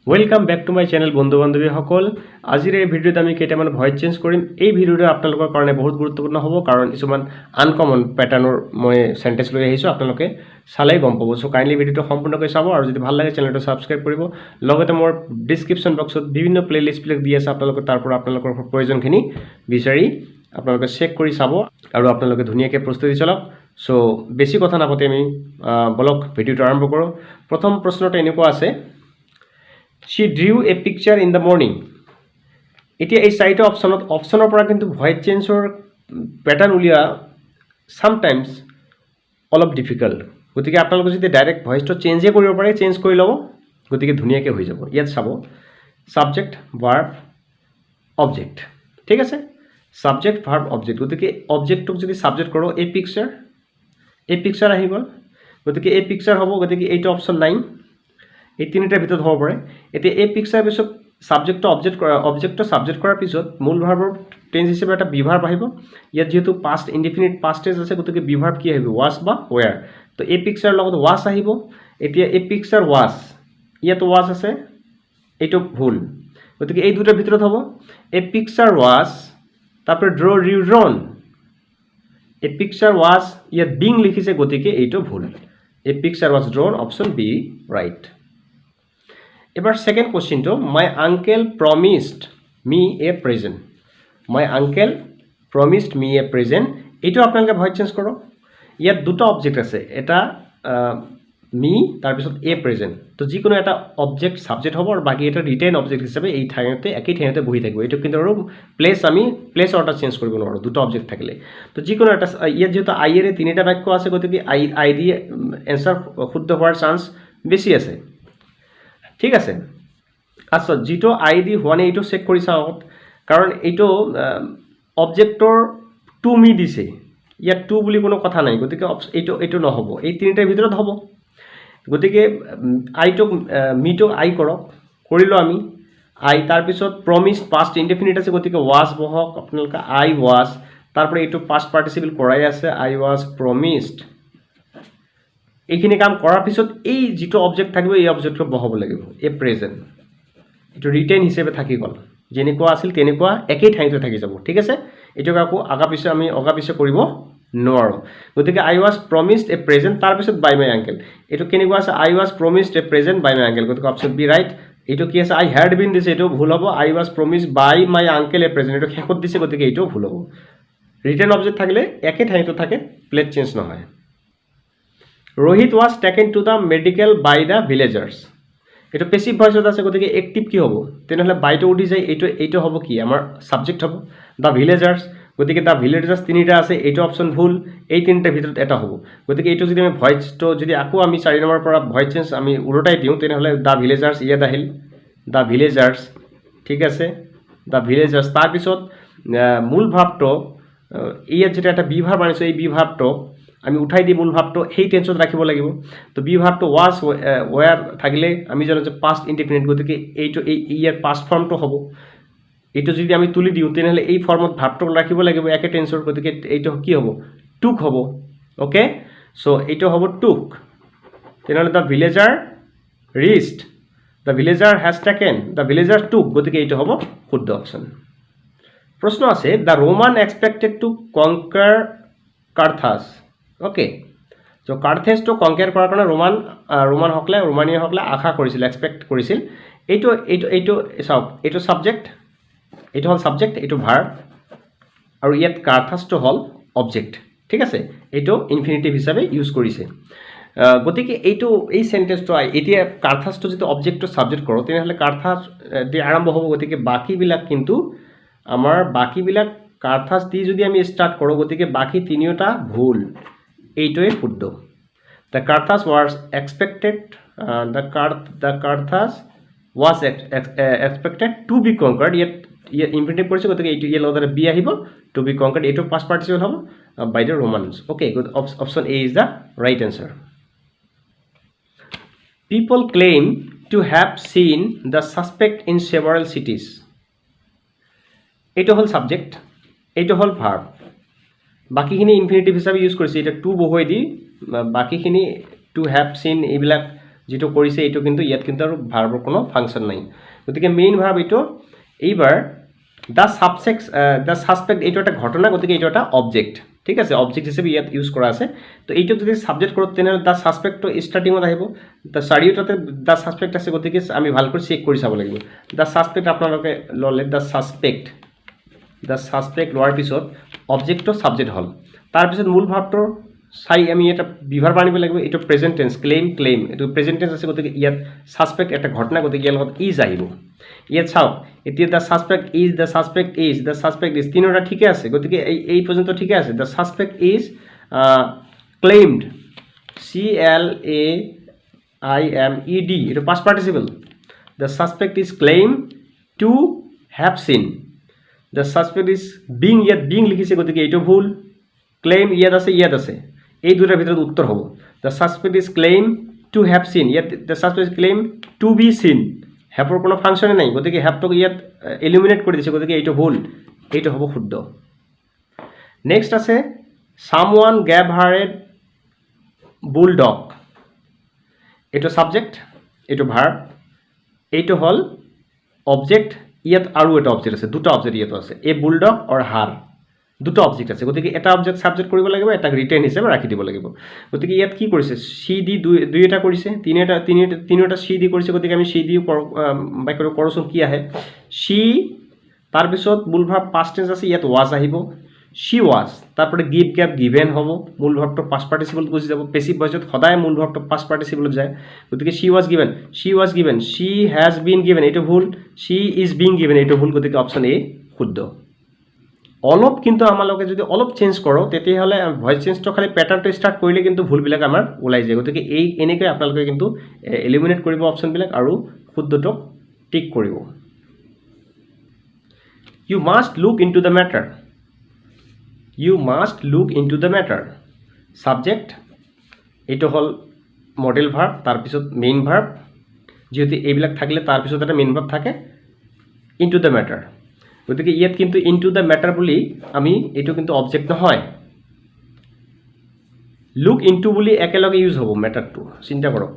Welcome back to my channel. বন্ধু বান্ধৱীসকল, আজিৰ এই ভিডিঅ'ত আমি কেইটামান ভইচ চেঞ্জ কৰিম। এই ভিডিঅ'টো আপোনালোকৰ কাৰণে বহুত গুৰুত্বপূৰ্ণ হ'ব, কাৰণ কিছুমান আনকমন পেটাৰ্ণৰ মই চেণ্টেঞ্চ লৈ আহিছোঁ। আপোনালোকে চালেই গম পাব। চ' কাইণ্ডলি ভিডিঅ'টো সম্পূৰ্ণকৈ চাব আৰু যদি ভাল লাগে চেনেলটো ছাবস্ক্ৰাইব কৰিব। লগতে মোৰ ডিছক্ৰিপশ্যন বক্সত বিভিন্ন প্লে'লিষ্টবিলাক দি আছে, আপোনালোকে তাৰ পৰা আপোনালোকৰ প্ৰয়োজনখিনি বিচাৰি আপোনালোকে চেক কৰি চাব আৰু আপোনালোকে ধুনীয়াকৈ প্ৰস্তুতি চলাওক। চ' বেছি কথা নাপাতি আমি বলক ভিডিঅ'টো আৰম্ভ কৰোঁ। প্ৰথম প্ৰশ্নটো এনেকুৱা আছে: "She drew a picture in the morning." এতিয়া এই চাৰিটা অপশ্যনৰ পৰা কিন্তু ভইচ চেঞ্জৰ পেটাৰ্ণ উলিওৱা ছামটাইমছ অলপ ডিফিকাল্ট। গতিকে আপোনালোকে যদি ডাইৰেক্ট ভইচটো চেঞ্জেই কৰিব পাৰে, চেঞ্জ কৰি ল'ব, গতিকে ধুনীয়াকৈ হৈ যাব। ইয়াত চাব, ছাবজেক্ট, ভাৰ্ব, অবজেক্ট, ঠিক আছে? Subject, verb, object. গতিকে অবজেক্টটোক যদি ছাবজেক্ট কৰোঁ, এ পিকচাৰ, এ পিকচাৰ আহি গ'ল। গতিকে এ পিকচাৰ হ'ব। গতিকে এইটো অপশ্যন নাই, এই তিনিটাৰ ভিতৰত হ'ব পাৰে। এতিয়া এই পিকচাৰ পিছত ছাবজেক্টটো অবজেক্ট কৰা, অবজেক্টটো ছাবজেক্ট কৰাৰ পিছত মূল ভাৰ্বৰ টেন্স হিচাপে এটা বি ভাৰ্ব আহিব। ইয়াত যিহেতু পাষ্ট ইনডিফিনিট পাষ্ট টেন্স আছে, গতিকে বি ভাৰ্ব কি আহিব? ৱাছ বা ৱেৰ। তো এই পিকচাৰৰ লগত ৱাছ আহিব। এতিয়া এ পিকচাৰ ৱাছ, ইয়াত ৱাছ আছে, এইটো ভুল। গতিকে এই দুটাৰ ভিতৰত হ'ব। এ পিকচাৰ ৱাছ, তাৰপৰা draw, drew, drawn. A picture was, ইয়াত বিং লিখিছে, গতিকে এইটো ভুল। A picture was drawn, option B right. এবাৰ second কুৱেশ্যনটো: "My uncle promised me a present." "My uncle promised me a present." এইটো আপোনালোকে ভইচ চেঞ্জ কৰক। ইয়াত দুটা অবজেক্ট আছে, এটা মি, তাৰপিছত এ প্ৰেজেণ্ট। তো যিকোনো এটা অবজেক্ট ছাবজেক্ট হ'ব আৰু বাকী এটা ৰিটেইন অবজেক্ট হিচাপে এই ঠাইতে, একেই ঠাইতে বহি থাকিব। এইটো কিন্তু আৰু প্লেচ আমি প্লেচ অৰ্ডাৰ চেঞ্জ কৰিব নোৱাৰোঁ দুটা অবজেক্ট থাকিলে। তো যিকোনো এটা, ইয়াত যিহেতু আইয়েৰে তিনিটা বাক্য আছে, গতিকে আই দিয়ে এনচাৰ শুদ্ধ হোৱাৰ চান্স বেছি আছে, ঠিক আছে? আচ্ছা, যিটো আই দি হোৱা নাই, এইটো চেক কৰি চাওঁ আগত। কাৰণ এইটো অবজেক্টৰ টু মি দিছে, ইয়াত টু বুলি কোনো কথা নাই। গতিকে এইটো নহ'ব, এই তিনিটাৰ ভিতৰত হ'ব। গতিকে আইটোক, মিটোক আই কৰক। কৰিলোঁ আমি আই। তাৰপিছত প্ৰমিছ পাষ্ট ইনডেফিনিট আছে, গতিকে ৱাছ বহক আপোনালোকে। আই ৱাছ, তাৰপৰা এইটো পাষ্ট পাৰ্টিচিপল কৰাই আছে, আই ৱাছ প্ৰমিছড। এইখিনি কাম কৰাৰ পিছত এই যিটো অবজেক্ট থাকিব, এই অবজেক্টটো বহাব লাগিব, এ প্ৰেজেণ্ট। এইটো ৰিটেইন হিচাপে থাকি গ'ল, যেনেকুৱা আছিল তেনেকুৱা একেই ঠাইতে থাকি যাব, ঠিক আছে? এইটোক আকৌ আগা পিছে আমি অগা পিছে কৰিব নোৱাৰোঁ। গতিকে I was promised a present, তাৰপিছত বাই মাই আংকেল। এইটো কেনেকুৱা আছে? I was promised a present by my uncle, গতিকে অপশ্যন বি ৰাইট। এইটো কি আছে? আই হেড বিন দিছে, এইটো ভুল হ'ব। I was promised by my uncle a present, এইটো শেষত দিছে, গতিকে এইটোও ভুল হ'ব। ৰিটেইন অবজেক্ট থাকিলে একে ঠাইতে থাকে, প্লেচ চেঞ্জ নহয়। "Rohit was taken to the medical by the villagers." এইটো পেচিভ ভইচত আছে, গতিকে এক্টিভ কি হ'ব? তেনেহ'লে বাইটো উঠি যায়। এইটো হ'ব কি? আমাৰ ছাবজেক্ট হ'ব the villagers. গতিকে the villagers তিনিটা আছে, এইটো অপশ্যন ভুল। এই তিনিটাৰ ভিতৰত এটা হ'ব। গতিকে এইটো যদি আমি ভইচটো যদি আকৌ আমি চাৰি নম্বৰৰ পৰা ভইচ চেঞ্জ আমি ওলোটাই দিওঁ, তেনেহ'লে the villagers ইয়াত আহিল, the villagers, ঠিক আছে? The villagers, তাৰপিছত মূল ভাৰ্বটো ইয়াত যেতিয়া এটা বি ভাৰ্ব আনিছোঁ, এই বি ভাৰ্বটো আমি উঠাই দি মূল ভাৰ্বটো সেই টেন্সত ৰাখিব লাগিব। তো বি ভাৰ্বটো ৱাছ, ৱেৰ থাকিলে আমি জানো যে পাষ্ট ইনডিফিনিট, গতিকে এইটো এই ইয়াৰ পাষ্ট ফৰ্মটো হ'ব। এইটো যদি আমি তুলি দিওঁ, তেনেহ'লে এই ফৰ্মত ভাৰ্বটো ৰাখিব লাগিব একে টেন্সৰ। গতিকে এইটো কি হ'ব? টুক হ'ব। অ'কে, চ' এইটো হ'ব টুক। তেনেহ'লে the villager reached, the villager has taken, the villager took। গতিকে এইটো হ'ব শুদ্ধ অপশ্যন। প্ৰশ্ন আছে: "The Roman expected to conquer Carthage." Okay, so কাৰ্থেজটো কংকাৰ কৰাৰ কাৰণে ৰোমানসকলে, ৰোমানীয়সকলে আশা কৰিছিল, এক্সপেক্ট কৰিছিল। এইটো চাওক, এইটো ছাবজেক্ট, এইটো হ'ল ছাবজেক্ট, এইটো ভাৰ্ব আৰু ইয়াত কাर्थাছটো হ'ল অবজেক্ট, ঠিক আছে? এইটো ইনফিনিটিভ হিচাপে ইউজ কৰিছে। গতিকে এই চেণ্টেঞ্চটো এতিয়া কাर्थাছটো যিটো অবজেক্টটো ছাবজেক্ট কৰোঁ, তেনেহ'লে কাर्थাছ দি আৰম্ভ হ'ব। গতিকে বাকীবিলাক কিন্তু আমাৰ বাকীবিলাক কাर्थাছ দি যদি আমি ষ্টাৰ্ট কৰোঁ, গতিকে বাকী তিনিওটা ভুল, এইটোৱে শুদ্ধ। The Carthage was expected, the Carthage was expected to be conquered। ইয়াত ইনফিনিটিভ কৰিছে, গতিকে এইটো ইয়াৰ লগতে বি আহিব, টু বি কংকাৰ্ড। এইটো পাষ্ট পাৰ্টিচিপল হ'ব, by the Romans. Okay, good. Option A is the right answer. "People claim to have seen the suspect in several cities." এইটো হ'ল ছাবজেক্ট, এইটো হ'ল ভাৰ্ব, বাকীখিনি ইনফিনিটিভ হিচাপে ইউজ কৰিছে। এতিয়া টু বহুৱাই দি বাকীখিনি টু have চিন এইবিলাক যিটো কৰিছে এইটো কিন্তু ইয়াত কিন্তু আৰু ভাৰ্বৰ কোনো ফাংচন নাই। গতিকে মেইন ভাৰ্ব এইটো। এইবাৰ the suspect এইটো এটা ঘটনা, গতিকে এইটো এটা অবজেক্ট, ঠিক আছে? অবজেক্ট হিচাপে ইয়াত ইউজ কৰা আছে। তো এইটোক যদি ছাবজেক্ট কৰোঁ, তেনেহ'লে the ছাছপেক্টটো ষ্টাৰ্টিঙত আহিব। The চাৰিওটাতে the suspect আছে, গতিকে আমি ভালকৈ চেক কৰি চাব লাগিব। The suspect আপোনালোকে ল'লে, the suspect লোৱাৰ পিছত অবজেক্টটো ছাবজেক্ট হ'ল। তাৰপিছত মূল ভাৰ্বটোৰ চাই আমি এটা বি ভাৰ্ব আনিব লাগিব। এইটো প্ৰেজেণ্ট টেন্স, ক্লেইম, ক্লেইম, এইটো প্ৰেজেণ্ট টেন্স আছে। গতিকে ইয়াত ছাছপেক্ট এটা ঘটনা, গতিকে ইয়াৰ লগত is আহিব। ইয়াত চাওক এতিয়া, the suspect is, the suspect is, the suspect is, তিনিওটা ঠিকে আছে। গতিকে এই পৰ্যন্ত ঠিকে আছে। The suspect is claimed, claimed, এইটো past participle. The suspect is claimed to have seen. The suspect is being, ইয়াত বিং লিখিছে, গতিকে এইটো ভুল। ক্লেইম ইয়াত আছে, ইয়াত আছে, এই দুটাৰ ভিতৰত উত্তৰ হ'ব। The suspect is claimed to have seen, ইয়াত the suspect is claimed to be seen। হেভৰ কোনো ফাংচনে নাই, গতিকে হেভটোক ইয়াত এলিমিনেট কৰি দিছে, গতিকে এইটো ভুল। এইটো হ'ব শুদ্ধ। নেক্সট আছে, "Someone gave her a bulldog." এইটো ছাবজেক্ট, এইটো ভাৰ্ব, এইটো হ'ল অবজেক্ট। ইয়াত আৰু এটা অবজেক্ট আছে, দুটা অবজেক্ট ইয়াতো আছে, এ বুলডগ অৰ হাৰ, দুটা অবজেক্ট আছে। গতিকে এটা অবজেক্ট ছাবজেক্ট কৰিব লাগিব, এটাক ৰিটেইন হিচাপে ৰাখি দিব লাগিব। গতিকে ইয়াত কি কৰিছে? চি দি দুই দুই এটা কৰিছে, তিনি এটা, তিনি তিনিওটা চি দি কৰিছে। গতিকে আমি চি দিও কৰোঁ, বাক্যটো কৰোঁচোন কি আহে। চি, তাৰপিছত মূল ভাৰ্ব পাষ্ট টেন্স আছে, ইয়াত ৱাজ আহিব। চি ৱাজ, তাৰপৰা গিভ, গেভ, গিভেন হ'ব। মূল ভাৰ্বটো পাষ্ট পাৰ্টিচিপলত গুচি যাব। পেচিভ ভইচত সদায় মূল ভাৰ্বটো পাষ্ট পাৰ্টিচিপলত যায়। গতিকে she was given, she was given, she has been given, এইটো ভুল। She is being given, এইটো ভুল। গতিকে অপশ্যন এ শুদ্ধ। অলপ কিন্তু আমালোকে যদি অলপ চেঞ্জ কৰোঁ, তেতিয়াহ'লে ভইচ চেঞ্জটো খালি পেটাৰ্ণটো ষ্টাৰ্ট কৰিলে কিন্তু ভুলবিলাক আমাৰ ওলাই যায়। গতিকে এই এনেকৈ আপোনালোকে কিন্তু এলিমিনেট কৰিব অপশ্যনবিলাক আৰু শুদ্ধটোক টিক কৰিব। "You must look into the matter." "You must look into the matter." Subject, এইটো হ'ল মডেল ভাৰ্ব, তাৰপিছত মেইন ভাৰ্ব। যিহেতু এইবিলাক থাকিলে তাৰপিছত এটা মেইন ভাৰ্ব থাকে। ইনটু the matter, গতিকে ইয়াত কিন্তু ইনটু the matter বুলি আমি এইটো কিন্তু অবজেক্ট নহয়। লুক ইনটু বুলি একেলগে ইউজ হ'ব মেটাৰটো। চিন্তা কৰক,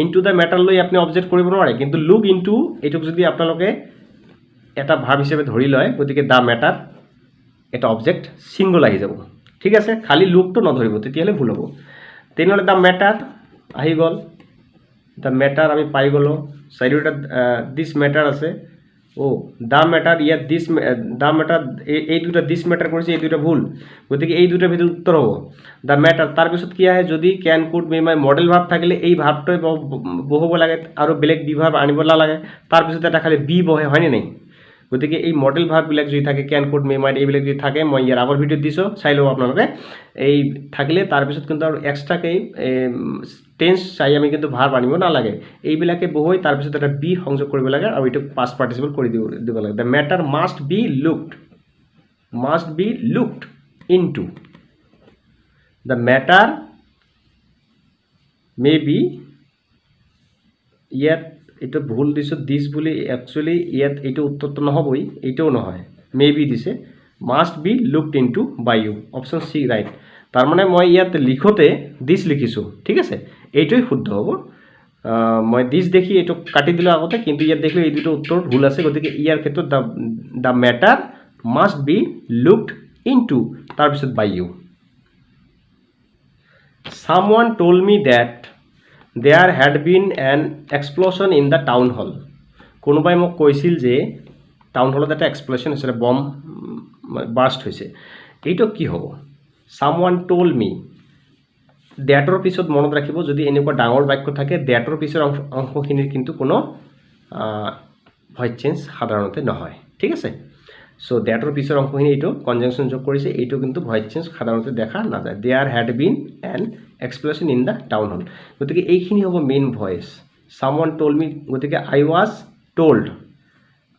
ইনটু the matter লৈ আপুনি অবজেক্ট কৰিব নোৱাৰে, কিন্তু লুক ইনটু এইটোক যদি আপোনালোকে এটা ভাৰ্ব হিচাপে ধৰি লয়, গতিকে the matter এটা অবজেক্ট ছিংগল আহি যাব, ঠিক আছে? খালি লুকটো নধৰিব, তেতিয়াহ'লে ভুল হ'ব। তেনেহ'লে the matter আহি গ'ল। The matter আমি পাই গ'লোঁ। চাৰিওটা দিছ মেটাৰ আছে। অ' the matter, ইয়াত দিছ the matter, এই দুটা দিছ মেটাৰ কৰিছে, এই দুটা ভুল। গতিকে এই দুটাৰ ভিতৰত উত্তৰ হ'ব the matter. তাৰপিছত কি আহে? যদি can, could, may, might modal verb থাকিলে এই ভাৰ্বটোৱে বহাব লাগে আৰু বেলেগ বি ভাৰ্ব আনিব নালাগে। তাৰপিছত এটা খালি বি বহে, হয়নে নাই? গতিকে এই মডেল ভাৰ্ববিলাক যদি থাকে, কেন, could, মে, মাইট, এইবিলাক যদি থাকে, মই ইয়াৰ আগৰ ভিডিঅ'ত দিছোঁ, চাই ল'ব আপোনালোকে। এই থাকিলে তাৰপিছত কিন্তু আৰু এক্সট্ৰাকৈ টেন্স চাই আমি কিন্তু ভাৰ্ব আনিব নালাগে। এইবিলাকে বহুৱাই তাৰপিছত এটা বি সংযোগ কৰিব লাগে আৰু এইটোক পাষ্ট পাৰ্টিচিপল কৰি দিব লাগে। The matter must be looked, must be looked into. The matter may be, ইয়াত এইটো ভুল দিছোঁ দিছ বুলি। একচুৱেলি ইয়াত এইটো উত্তৰটো নহ'বই, এইটোও নহয়। মে বি দিছে, must be looked into by you, option C right. তাৰমানে মই ইয়াত লিখোঁতে দিছ লিখিছোঁ, ঠিক আছে? এইটোৱেই শুদ্ধ হ'ব। মই দিছ দেখি এইটো কাটি দিলোঁ আগতে, কিন্তু ইয়াত দেখিলোঁ এই দুটো উত্তৰ ভুল আছে। গতিকে ইয়াৰ ক্ষেত্ৰত the matter must be looked into, তাৰপিছত by you. "Someone told me that there had been an explosion in the town hall." কোনোবাই মোক কৈছিল যে টাউন হলত এটা এক্সপ্ল'শ্যন হৈছিলে, বম বাৰ্ষ্ট হৈছে। এইটো কি হ'ব? চাম ওৱান ট'ল্ড মি, ডেটৰ পিছত মনত ৰাখিব, যদি এনেকুৱা ডাঙৰ বাক্য থাকে, ডেটৰ পিছৰ অংশখিনিৰ কিন্তু কোনো ভইচ চেঞ্জ সাধাৰণতে নহয়, ঠিক আছে? চ' ডেটৰ পিছৰ অংশখিনি এইটো কনজাংশ্যন যোগ কৰিছে, এইটো কিন্তু ভইচ চেঞ্জ সাধাৰণতে দেখা নাযায়। "There had been an explosion in the town hall." গতিকে এইখিনি হ'ব main voice. "Someone told me", গতিকে I was told,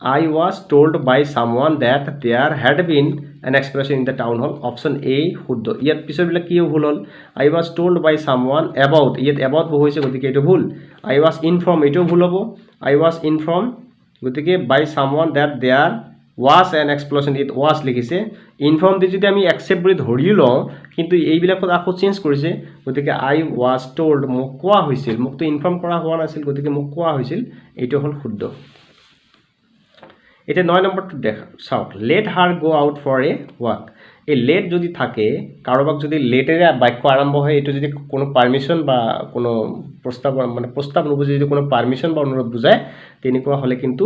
"I was told by someone that there had been an explosion in the town hall." Option A শুদ্ধ। ইয়াত পিছৰবিলাক কি ভুল হ'ল? "I was told by someone about", ইয়াত about বহুৱাইছে, গতিকে এইটো ভুল। I was inform, এইটোও ভুল হ'ব। I was inform, গতিকে by someone that there Was an explosion, it was লিখিছে। ইনফৰ্ম দি যদি আমি একচেপ্ট বুলি ধৰিও লওঁ, কিন্তু এইবিলাকত আকৌ চেঞ্জ কৰিছে। গতিকে আই ৱাজ টল্ড, মোক কোৱা হৈছিল। মোকতো ইনফৰ্ম কৰা হোৱা নাছিল, গতিকে মোক কোৱা হৈছিল, এইটো হ'ল শুদ্ধ। এতিয়া 9 নম্বৰটো দেখা চাওক, "Let her go out for a walk." এই লেট যদি থাকে, কাৰোবাক যদি লেটেৰে বাক্য আৰম্ভ হয়, এইটো যদি কোনো পাৰ্মিশ্যন বা কোনো প্ৰস্তাৱ, মানে প্ৰস্তাৱ নুবুজি যদি কোনো পাৰ্মিশ্যন বা অনুৰোধ বুজায়, তেনেকুৱা হ'লে কিন্তু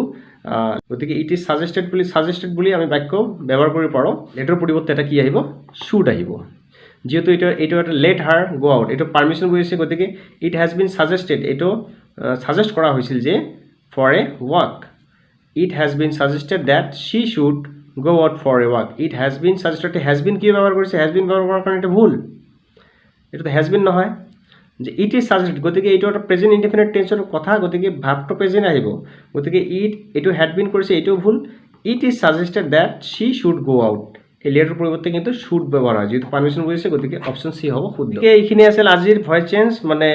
গতিকে it is suggested বুলি, ছাজেষ্টেড বুলি আমি বাক্য ব্যৱহাৰ কৰিব পাৰোঁ। লেটৰ পৰিৱৰ্তে এটা কি আহিব? Should আহিব। যিহেতু এইটো এটা লেট হাৰ গ' আউট, এইটো পাৰ্মিশ্যন বুজিছে, গতিকে it has been suggested, এইটো ছাজেষ্ট কৰা হৈছিল যে for a walk. It has been suggested that she should go out for a walk. It has been suggested, has been কিয় ব্যৱহাৰ কৰিছে? হেজ বিন ব্যৱহাৰ কৰাৰ কাৰণে এইটো ভুল। এইটোতো হেজ বিন নহয় যে it is suggested. গতিকে এইটো এটা প্ৰেজেণ্ট ইনডিফিনিট টেন্সৰ কথা, গতিকে ভাৱটো প্ৰেজেণ্ট আহিব। গতিকে it, এইটো হেড বিন কৰিছে, এইটোও ভুল। It is suggested that she should go out. এই লেটৰ পৰিৱৰ্তে কিন্তু should ব্যৱহাৰ হয়, যিহেতু পাৰ্মিশ্যন বুজিছে। গতিকে অপশ্যন চি হ'ব শুদ্ধ। গতিকে এইখিনি আছিল আজিৰ ভইচ চেঞ্জ, মানে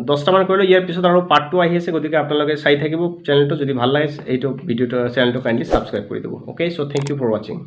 10টামান কৰিলোঁ। ইয়াৰ পিছত আৰু পাৰ্ট 2 আহি আছে, গতিকে আপোনালোকে চাই থাকিব চেনেলটো। যদি ভাল লাগে এইটো ভিডিঅ'টো, চেনেলটো কাইণ্ডলি ছাবস্ক্ৰাইব কৰি দিব। Okay, so thank you for watching.